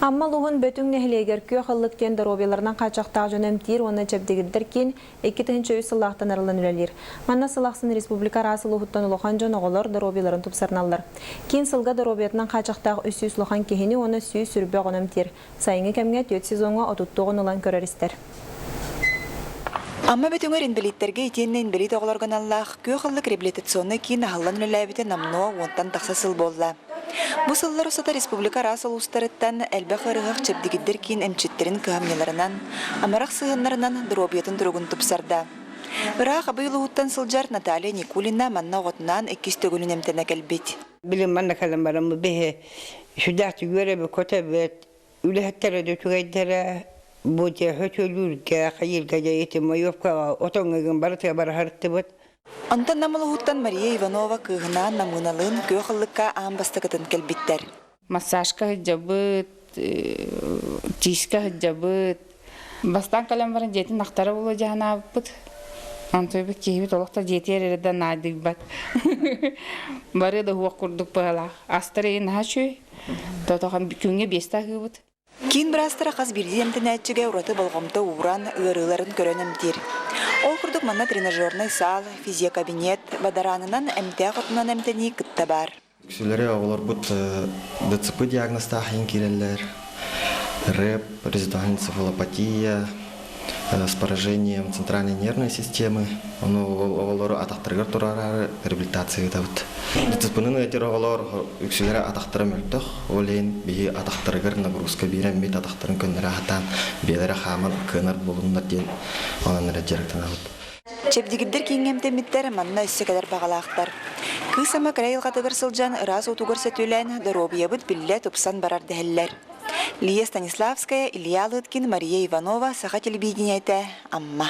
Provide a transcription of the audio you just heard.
Амма улууһун Бөтүҥ нэһилиэгэр Күөх ыллык диэн доруобуйаларынан хааччахтаах дьону эмтиир уонна чэбдигирдэр киин 2003 сыллаахтан арыллан үлэлиир. Манна сыл ахсын республика араас улууһуттан улахан дьон оҕолор доруобуйаларын тупсарыналлар. Киин сылга доруобуйатынан хааччахтаах 300 улахан киһини уонна 120 оҕону эмтиир. Сайыҥҥы кэмҥэ түөрт сезоҥҥа 39 ылан көрөр-истэр. Амма Бөтүҥэр инбэлииттэргэ итиэннэ инбэлиит оҕолорго аналлаах Күөх ыллык реабилитационнай киин аһыллан үлэлээбитэ номнуо уонтан тахса сыл буолла. Бу сыллар устата республика араас улуустарыттан элбэх ыарыһах чэбдигирдэр киин эмчиттэрин кыһамньыларынан, амарах сыһыаннарынан доруобуйатын туругун тупсарда. Ыраах Абый улууһуттан сылдьар Наталья Никулина манна оҕотунаан иккис төгүлүн эмтэнэ кэлбит. Билим манна кэлэн баран биһи сүрдээх үөрэбит, үлэһиттэрэ да үчүгэйдэрэ, бу дьэ сөтүөлүүргэ, хайыырга дьэ ити моевкаҕа отоҥҥыгын барытыгар бара сырыттыбыт. Онтон Нам улууһуттан Мария Иванова кыыһынаан Намыыналыын күөх ыллыкка аан бастакытын кэлбиттэр. Массажка сылдьабыт, тиискэ сылдьабыт. Бастаан кэлэн баран дьиэтин ахтара буолуо дьаһанаабыппыт. Онтуйбут киһибит олох да дьиэтигэр эрэ да наадыйбат. Бары да уһуох курдук быһалаах. Астар иһин наһаа үчүгэй. Тотохон күҥҥэ биэстэ аһыыбыт. Киин быраастара хас биирдии эмтэнээччигэ ураты болҕомто ууран, ыарыыларын көрөн эмтиир. Ол курдук манна тренажернай саал, физиокабинет, бадараанынан эмтээх отунан эмтэнии кытта баар. Үксүлэри оҕолорбут ДЦП диагнозтаах иһин киирэллэр. РЭП, резидуальная энцефалопатия, с поражением центральной нервной системы. Ону оҕолору атахтарыгар турараары реабилитация ыытабыт. ДЦП-ны ыытар оҕолор үксүлэрэ атахтара мөлтөх. Ол иһин биһи атахтарыгар нагрузка биэрэммит атахтарын көннөрө сатаан биэлэрэ хааман кыанар буолуннар диэн онон эрэ дьарыктанабыт. Чэбдигирдэр кииҥҥэ эмтэммиттэр манна өссө кэлэр баҕалаахтар. Кыыс ама кэрэ айылҕатыгар сылдьан ыраас уутугар сөтүөлээн доруобуйабыт биллэ тупсан барар дэһэллэр. Лия Станиславская, Илья Лыткин, Мария Иванова, Саха телевидениетэ, Амма.